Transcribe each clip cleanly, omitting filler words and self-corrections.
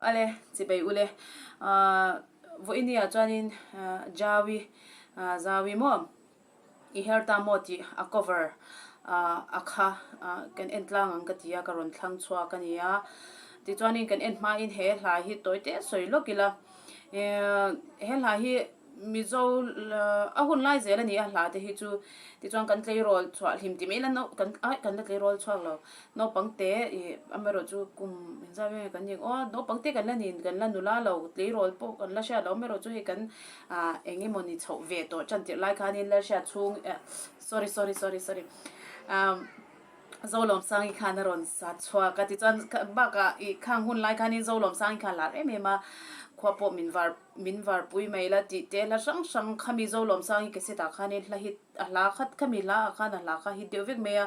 Ale, chibei ule. Vawinia chuanin Jawi, Zawi maw i her ta maw tih a cover a kha kan en tlang ang ka ti a, ka rawn thlang chhuak a ni a. Tichuanin kan en hmain he hla hi tawi te sawi lawk ila. He hla hi Mizo a hun lai zel a ni a hla te hi chu tichuan kan tleirawl chhuah hlim ti mai ila no kan ai kan la tleirawl chhuak lo naupang te ih amaherawh chu kum engzat vel nge kan nih aw naupang te kan la ni kan la nula lo tleirawl pawh kan la hriat loh amaherawh chu hei kan ah eng emaw ni chhoh ve tawh tan tirh lai khanin la hriat chhung eh sorry sorry sorry sorry ah Zolawmsangi khan a rawn sa chhuak a tichuan bakah ih khang hun lai khanin Zolawmsangi khan a lar em em a khua pawh min var min varpui mai la tih te hla hrang hrang khami Zolawmsangi cassette ah khanin hla hit a hla khat khami hla ah khan a hla kha hit deuh vek mai a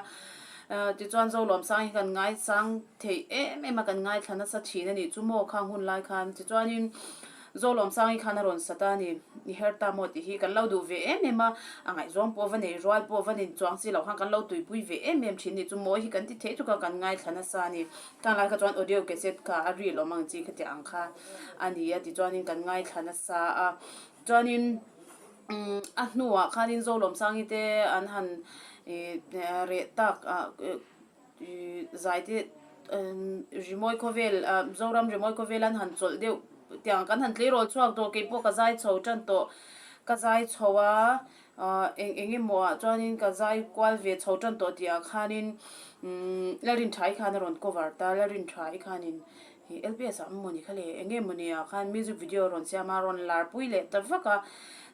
tichuan Zolawmsangi kan ngaisang theih em em a kan ngaithla nasa thin a nih chu maw khang hun lai khan tichuanin Zolawmsangi khan a rawn sa ta a ni, i her ta maw tih hi kan lo duh ve em em a, a ngaihzawng pawh va nei rual pawh va nin chuang si loh khan kan lo tuipui ve em em thin nih chu mawi hi kan ti thei tuk a kan ngaithla nasa a ni. Khang lai kha chuan audio cassette kha a reel awm ang chi khatiang ang kha a ni a tichuanin kan ngaithla nasa a, chuanin a hnuah khanin Zolawmsangi te an han reh tak ah. Zai te rimawi khawvel Zoram rimawi khawvel an han chawlh deuh tiang kan han tleirawl chhuak tawh keipawh ka zai chho tan tawh ka zai chho a eng eng emaw ah chuanin ka zai kual ve chho tan tawh tih ah khanin Lalrinthai khan a rawn cover ta Lalrinthai khanin LPS ah mawni kha le eng nge mawni ah khan music video a rawn siam a a rawn lar pui leh ta vak a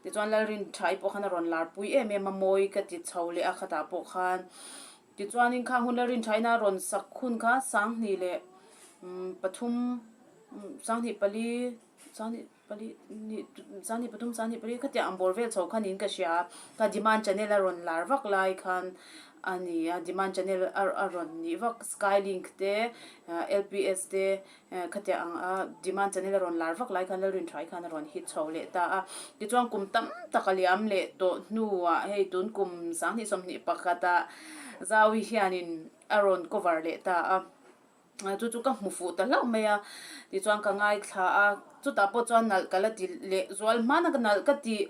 tichuan Lalrinthai pawh khan a rawn lar pui em em a mawi ka ti chho leh a khatah pawh khan. Tichuanin khang hun la rinṭhaina rawn sak hun kha sanghnih leh pathum, sanghnih pali, sanghnih pali nih sanghnih pathum sanghnih pali khatiang ang bawr vel chho kha niin ka hria a, kha demand channel a rawn lar vak lai khan a ni a, demand channel a rawn nih vak skylink te lps te Khatiang ang a demand channel a rawn lar vak lai khan Lalrinthai khan a rawn hit chho leh ta a. Tichuan kum tam tak a liam leh tawh hnuah hei tun kum 2021 ah Zaui hianin a rawn cover leh ta a. Chu chu ka hmu fuh ta hlauh mai a. Tichuan ka ngaithla a, chutah pawh chuan nalh ka la ti leh zual hmana ka nalh ka tih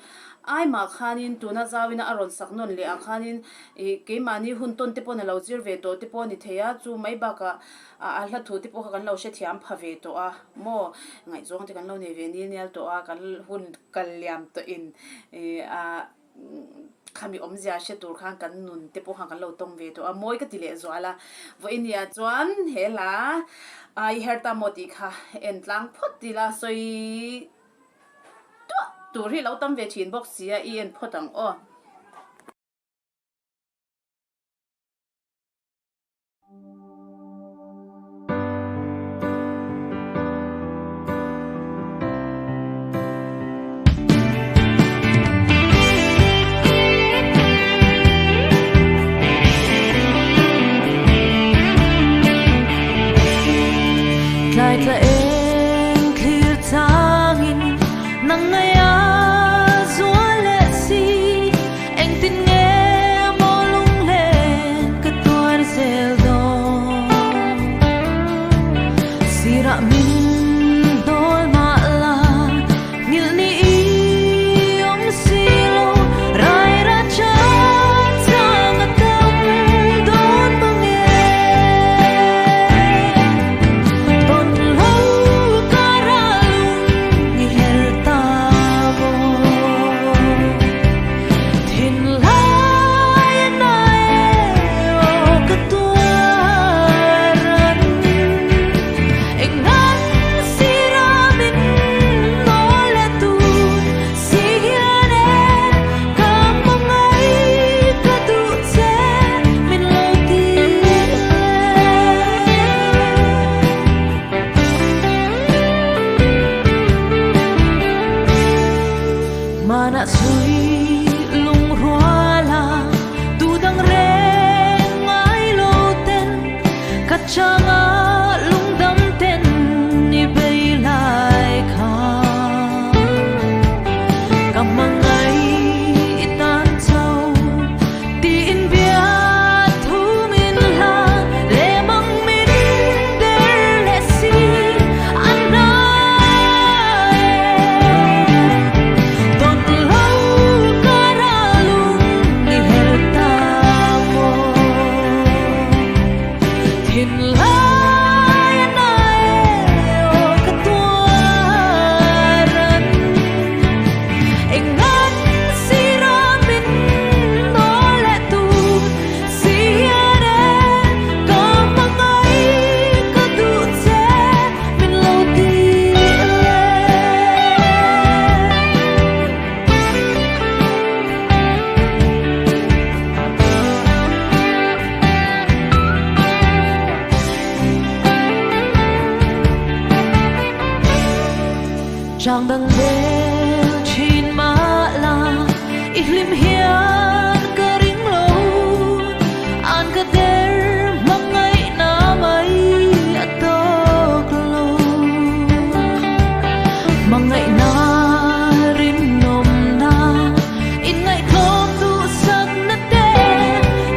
ai mah khanin tuna Zauina a rawn sak nawn leh ah khanin ih keimahni hun tawn te pawh na lo zir ve tawh te pawh a ni thei a, chu mai bakah A hla thu te pawh kha kan lo hrethiam pha ve tawh a maw, ngaihzawng te kan lo nei ve nil nial tawh a, kan hun kal liam tawh in ih a khami awmzia hre tur khan kan nun te pawh khan kan lo tawng ve tawh a, mawi ka ti leh zual a, vawiin ah chuan he hla i her ta maw tih kha en tlang phawt ila sawi tuah tur hi lo tam ve thin bawk si a, i en phawt ang aw. Tlai tla eng thlir changin nang ngaia zual leh si Engtin nge maw lunglen ka tuar zel dawn? Sirah min dawl mah la, nghilh ni i awm si lo. Rai ra chan chang a tam dawn mang e. Tawn lo kara lung i her ta maw? Thinlai a na e aw ka tuar an. Eng ngan Chang dang bel thin mah la i hlim hian ka ring lo an ka der hmangaihna mai a tawk lo. Hmangaihna rinawmna inngaihtlawm duhsakna te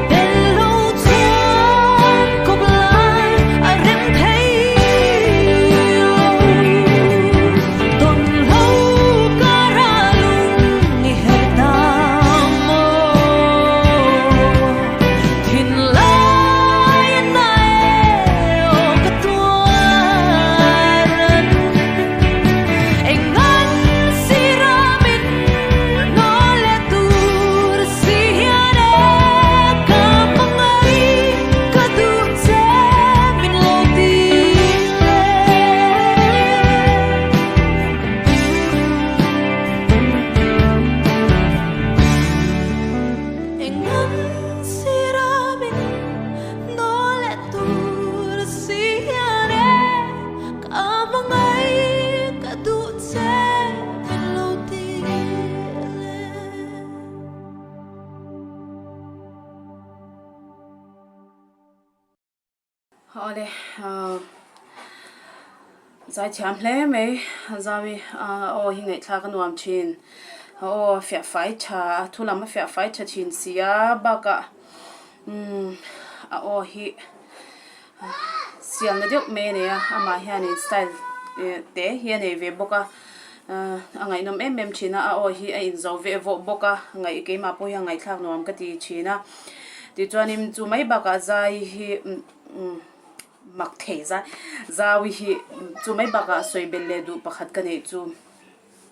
tel lo chuan kawp lai a rem thei lo. Tawn lo kara lung i herh ta maw? Thinlai a na e aw ka tuar an. Engan sira min hnawl leh tur si hian e ka hmangaih ka duh che min lo ti le. Engan sira min hnawl leh tur si hian e ka hmangaih ka duh che min lo ti le. Awle zaithiam hle mai Zawi aw hi ngaihthlak a nuam thin aw a fiah fai tha a thu lam a fiah fai tha thin si a bakah umm a aw hi sialna deuh mai a nei a amah hianin style te hi a nei ve bawk a a ngaihnawm em em thin a a aw hi a inzo veh vawh bawk a ngaih keimah pawh hian ngaihthlak nuam ka ti thin a tichuanin chu mai bakah zai hi mak thei zai zau hi chu mai bakah sawi belh leh duh pakhat ka neih chu.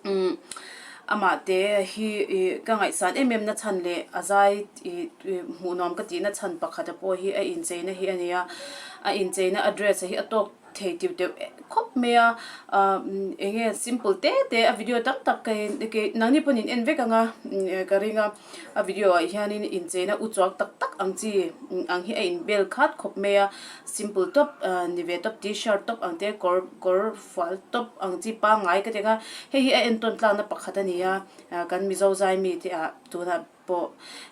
Umm amah te hi ih ka ngaihsan em em na chhan leh a zai ih hmuh nuam ka tih na chhan pakhat a pawh hi a incheina hi a ni a a incheina a dress hi a tawk thei tiu teuh khawp mai a ah eng nge simple te te a video tam tak ka en nangni pawhin in en vek ang a ka ring a. A video ah hianin incheina u chuak tak tak ang chi ang hi a inbel khat khawp mai a, simple tawp ah ni ve tawp t-shirt tawp ang te kawr kawr fual tawp ang chi pangngai ka ti ang a, hei hi a entawn tlakna pakhat a ni a, ah kan Mizo zai mi te ah tunah pawh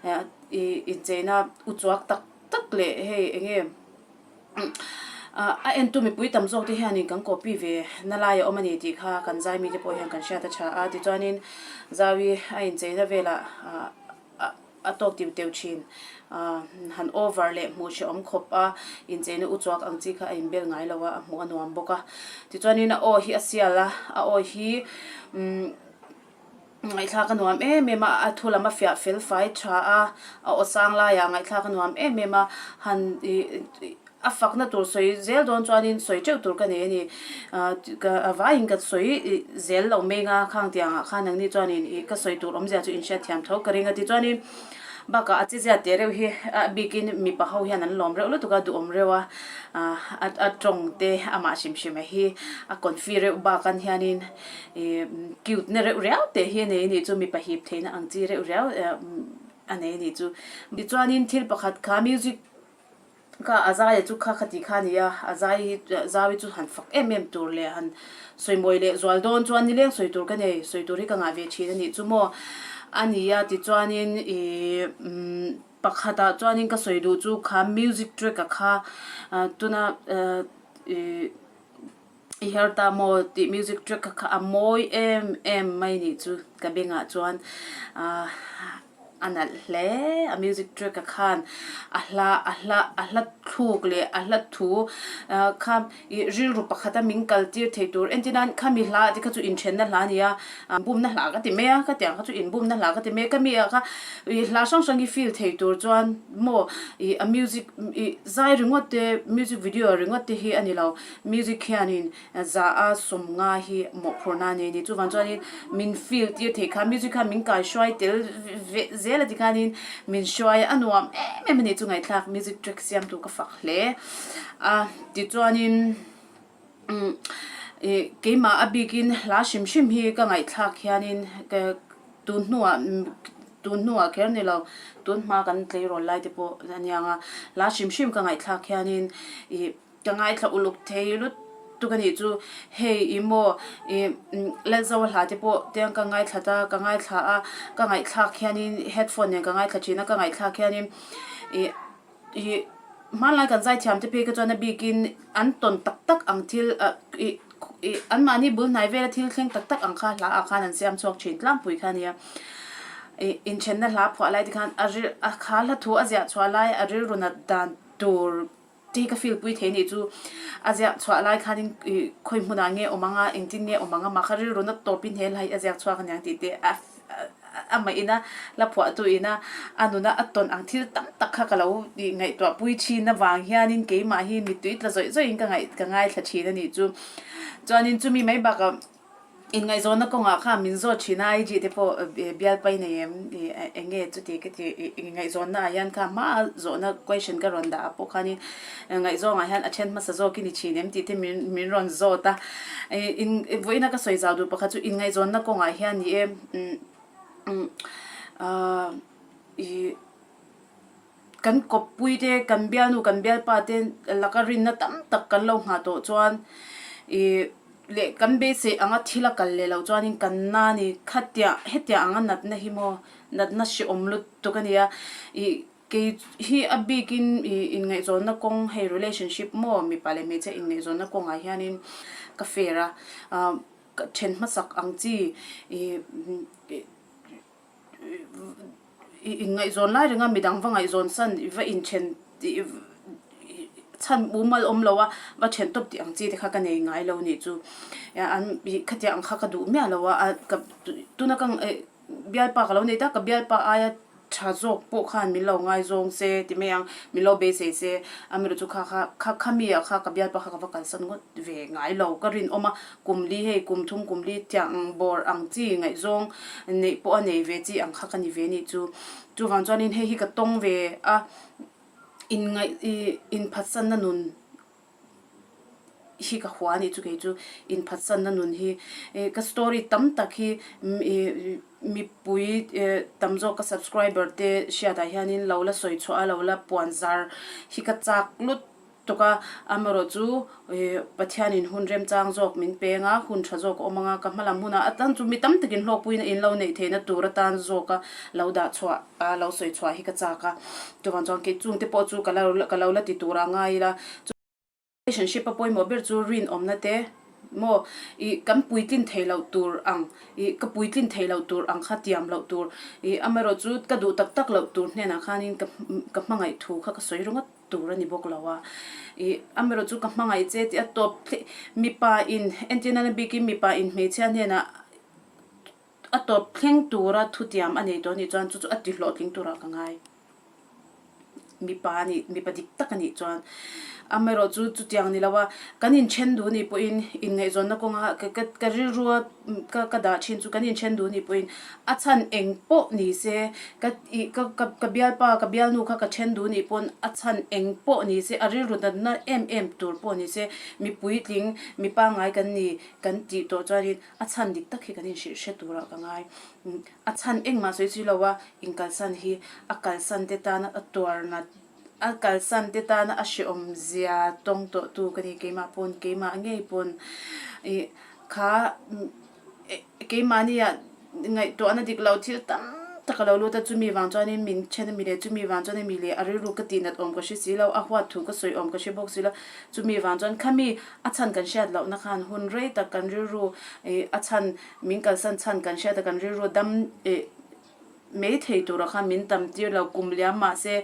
ah ih incheina u chuak tak tak leh hei eng nge. A entu mipui tam zawk te hianin kan copy ve na lai a awm a ni tih kha kan zai mite pawh hian kan hriat a tha a. Tichuanin Zaui a incheina velah a tawk tiu teu thin. Han over leh hmuh hrehawm khawp a incheina u chuak ang chi kha a inbel ngai lo a, a hmuh a nuam bawk a. Tichuanin a aw hi a sial a, a aw hi umm. Ngaihthlak a nuam em em a, a thu lam a fiah fel fai tha a, a aw sang laiah ngaihthlak a nuam em em a, han ih a fakna tur sawi zel dawn chuanin sawi teuh tur ka nei a ni. Ah a vaiin ka sawi zel lo meng a, khang tiangah khan nangni chuanin ih ka sawi tur awmzia chu inhriatthiam tho ka ring a, tichuanin bakah a chezia teh reuh hi a bikin mipa ho hian an lawm reuh lutuk a, duhawm reuh a, ah a tawng te amah hrim hrim a hi a confi reuh bakan hianin. Ih cute na reuh riau teh hi a nei a nih chu mipa hip theihna ang chi reuh riau a nei a nih chu. Tichuanin thil pakhat kha music kha a zai a chu kha kha tih kha a ni a, a zai hi zau hi chu han fak em em tur leh han sawi mawi leh zual dawn chuan nileng sawi tur ka nei, sawi tur hi ka ngah ve thin a nih chu maw a ni a. Tichuanin ih umm pakhatah chuanin ka sawi duh chu kha music track a kha tuna ih. I her ta maw tih music track kha a mawi em em mai nih chu ka bengah chuan ahh a nalh hle a music track a khan a hla a hla a hla thluk leh a hla thu ah kha ih rilru pakhat a min kal tir thei tur entir nan khami hla te kha chu inthenna hla a ni a bumna hla ka ti mai a ka tiang kha chu inbumna hla ka ti mai a ka mi ah kha ih hla hrang hrang hi feel thei tur chuan maw ih a music ih zai ringawt te music video ringawt te hi a ni lo. Music hianin za a sawmnga hi mawhphurhna a nei a ni. Chuvang chuanin min feel tir theih kha music khan min kaihruai tel ve zel a ti khanin min hruai a nuam em em a ni chu ngaihthlak music track siamtu ka fak hle a. Tichuanin umm ih keimah a bikin hla hrim hrim hi ka ngaihthlak hianin ka tun hnuah tun hnuah kher ni lo tun hma kan tleirawl lai te pawh a niang a hla hrim hrim ka ngaihthlak hianin ih. Ka ngaithla uluk thei lut tuk a nih chu. Hei i maw ih Lalzoa hla te pawh tiang ka ngaithla ta, ka ngaithla a, ka ngaihthlak hianin headphone nen ka ngaithla thin a, ka ngaihthlak hianin ih ih hmanlai kan zaithiam te phei kha chuan a bikin an tawn tak tak ang thil ah ih ih anmahni bul hnai vela thil thleng tak tak ang kha hla ah khan an siam chhuak thin tlangpui kha a nia. Ih inthenna hla phuah lai te khan a ril a kha hla thu a ziah chhuah lai a rilru nat dan tur te hi ka feel pui thei a nih chu. A ziak chhuah lai khanin ih khawi hmunah nge awm ang a engtin nge awm ang a mah kha rilru nat tawpin he hla hi a ziak chhuak a niang tih te a amah ina la phuahtu ina a nuna a tawn ang thil tam tak kha ka lo ih ngaihtuah pui thin avang hianin keimah hi mittui tla zawih zawihin ka ngaih ka ngaithla thin a nih chu. Chuanin chumi mai bakah Inngaihzawnna kawngah khan min zawt thin a, IG te pawh bialpai nei em ih eng nge chuti ka ti ih inngaihzawnna ah hian kha hma zawhna question ka rawn dah ah pawh khanin ngaihzawngah hian a then hmasa zawk i ni thin em tih te min min rawn zawt a, ih in vawiina ka sawi zau duh pakhat chu inngaihzawnna kawngah hian ni e umm ah ih. Kan kawppui te, kan bialnu, kan bialpa te laka rinna tam tak kan lo nghah tawh chuan ih leh kan beisei anga thil a kal leh loh chuanin kan na ni khatiah hetiang anga natna hi maw natna hrehawm lutuk a nia ih kei hi a bikin ih inngaihzawnna kawng hei relationship maw mipa leh hmeichhia inngaihzawnna kawngah hianin ka fair a ah ka then hmasak ang chi ih I inngaihzawn lai renga midang va ngaihzawn san i va inthen tih chhan mumal awm lo a, va then tawp tih ang chi te kha ka nei ngai lo nih chu. An khatiang ang kha ka duh miah lo a, ka tuna ka bialpa ka lo nei tak, ka bialpa aia tha zawk pawh khan min lo ngaizawng se ti mai ang, min lo beisei se, amaherawh chu kha kha kha khami ah kha ka bialpa kha ka va kalsan ngawt ve ngai lo, ka rinawm a. Kum li hei kum thum kum li tiang bawr ang chi ngaihzawng neih pawh a nei ve chi ang kha ka ni ve nih chu. Chuvang chuanin hei hi ka tawng ve a, inngaih ih inphatsanna nun hi ka hua nih chu kei chu inphatsanna nun hi. Ih ka story tam tak hi ih mipui tam zawk ka subscriber te hriatah hianin lo la sawi chhuah a lo la puan zar hi ka chak lut. Tuk a, amaherawh chu Pathianin hun remchang zawk min peng a, hun tha zawk a awm ang a, ka hmalam hunah atan chu mi tam takin hlawkpuina in lo neih theihna tur atan zawka lo dah chhuah a, lo sawi chhuah hi ka chak a. Chuvang chuan kei chungte pawh chu ka lo ka lo la ti tur a ngai ila. Relationship a pawimawh ber chu rinawmna te maw ih kan puitlin theih loh tur ang ih ka puitlin theih loh tur ang kha tiam loh tur ih amaherawh chu ka duh tak tak loh tur hnenah khanin ka ka hmangaih thu kha ka sawi ringawt. tur a ni bawk lo a, ih amaherawh chu ka hmangaih che tih a tawp thleng mipa in entir nana bikin mipa in hmeichhia hnenah a tawp thleng tura thutiam a nei tawh a nih chuan chu chu a ti hlawhtling turah ka ngai mipa a nih mipa dik tak a nih chuan amaherawh chu chutiang ni lo a kan inthen duh a nih pawhin inngaihzawnna kawnga ka ka ka rilrua ka ka dah thin chu kan inthen duh a nih pawhin a chhan eng pawh ni se ka ih ka ka ka bialpa ka bialnu kha ka then duh nih pawn a chhan eng pawh ni se a rilru natna em em tur pawh ni se mi puitling mi pangngai kan ni kan tih tawh chuanin a chhan dik tak hi kan inhrilh hre turah ka ngai a chhan engmah sawi si lo a inkalsan hi a kalsan te tana a tuar nat a kalsan te tana a hrehawm zia tawng tawh tu ka ni keimah pawn keimah ngei pawn ih kha Keimahnia ngaihtuahna dik lo thil tam tak a lo lut a, chumi vang chuanin min then a mi leh chumi vang chuan a mi leh a rilru ka tihnat awm ka hre si lo, a huat thu ka sawi awm ka hre bawk si lo, chumi vang chuan khami a chhan kan hriat lohna khan hun rei tak kan rilru ih a chhan min kalsan chhan kan hriat a kan rilru dam ih mai thei turah khan min tam tir lo kum liam mahse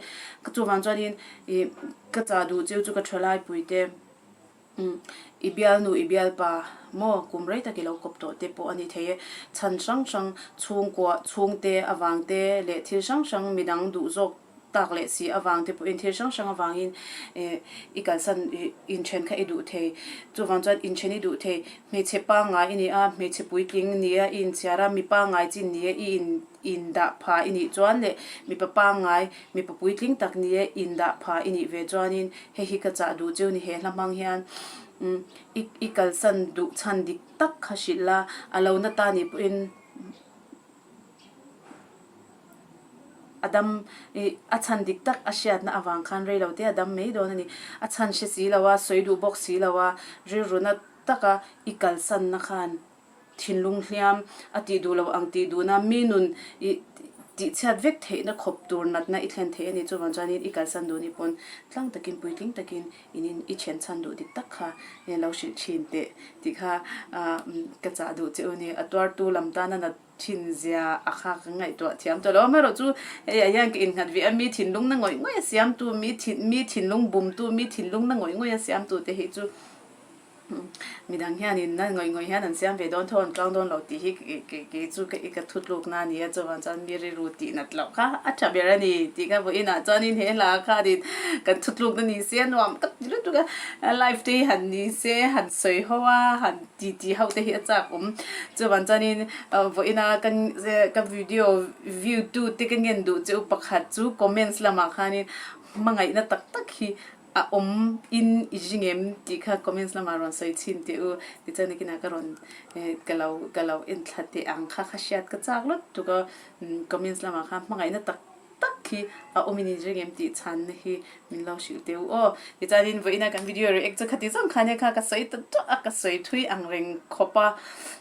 chuvang chuanin ih ka chah duh chiu chu ka thalai pui te. I bialnu, i bialpa maw kum rei tak i lo kawp tawh te pawh a ni thei e. Chhan hrang hrang, chhungkua, chhungte avang te leh thil hrang hrang midang duh zawk tak leh si avang te pawhin thil hrang hrang avangin i kalsan inthen kha i duh thei. Chuvang chuan inthen i duh thei. Hmeichhe pangngai i ni a, hmeichhe puitling nia i inchhiar a, mi pangngai chin nia i in. Indah pha i nih chuan leh mipa pangngai, mipa puitling tak ni e, indah pha i nih ve chuanin hei hi ka chah duh cheu ni he hla hmang hian i i kalsan duh chhan dik tak kha hrilh la, a lo na ta nih pawhin. A dam ih a chhan dik tak a hriatna avang khan rei lo te a dam mai dawn a ni. A chhan hre si lo a, sawi duh bawk si lo a, rilru na taka i kalsanna khan thinlung hliam a tih duh lo ang tih duhna mi nun ih tihchhiat vek theihna khawp tur natna i thlen thei a ni. Chuvang chuanin i kalsan duh ni pawn tlang takin puitling takin in in i then chhan duh dik tak kha lo hrilh thin teh tih kha ka chah duh che u ni. A tuartu lam tana nat thin zia a kha ka ngaihtuah thiam tawh lo. Amaherawhchu hei ah hian ka innghat ve a, mi thinlung na ngawih ngawih a siamtu, mi thin mi thinlung bumtu, mi thinlung na ngawih ngawih a siamtu te hi chu midang hianin na ngawih ngawih hian an siam ve dawn tho, an tluang dawn lo tih hi kei chu ka ka thutlukna a ni a, chuvang chuan mi rilru tih nat loh kha a tha ber a ni tih kha vawiinah chuanin he hla khanin kan thutlukna ni se a nuam ka ti lutuk a, live te hi han ni se han sawi ho a, han ti ti ho te hi a chak awm. Chuvang chuanin vawiina ka ka video view tu te ka ngen duh chu pakhat chu comments lamah khanin hmangaihna tak tak hi a awm in i zing em tih kha comments lamah rawn sawi chhin teh u. Tichuan nakinah ka rawn ka lo ka lo en thla teh ang kha kha hriat ka chak lawt tuk a comments lamah khan hmangaihna tak tak hi a awm in ring em tih chhanna hi min lo hrilh teh u aw. Tichuanin vawiina kan video react chu khati zawng khan hei kha ka sawi ta tawh a, ka sawi thui ang reng khawp a,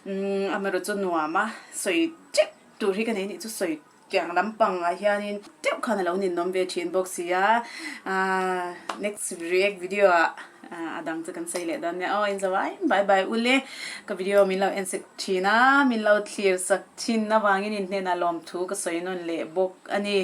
umm amaherawh chu nuam a sawi teuh tur hi ka nei nih chu sawi tiang lampang ah hianin teuh khan a lo ninawm ve thin bawk si a, aaa next react video ah A dang chu kan sawi leh dawn nia aw inzawai bye bye u le ka video min lo en sek thin a min lo thlir sak thin avangin in hnenah lawmthu ka sawi nawn leh bawk a ni.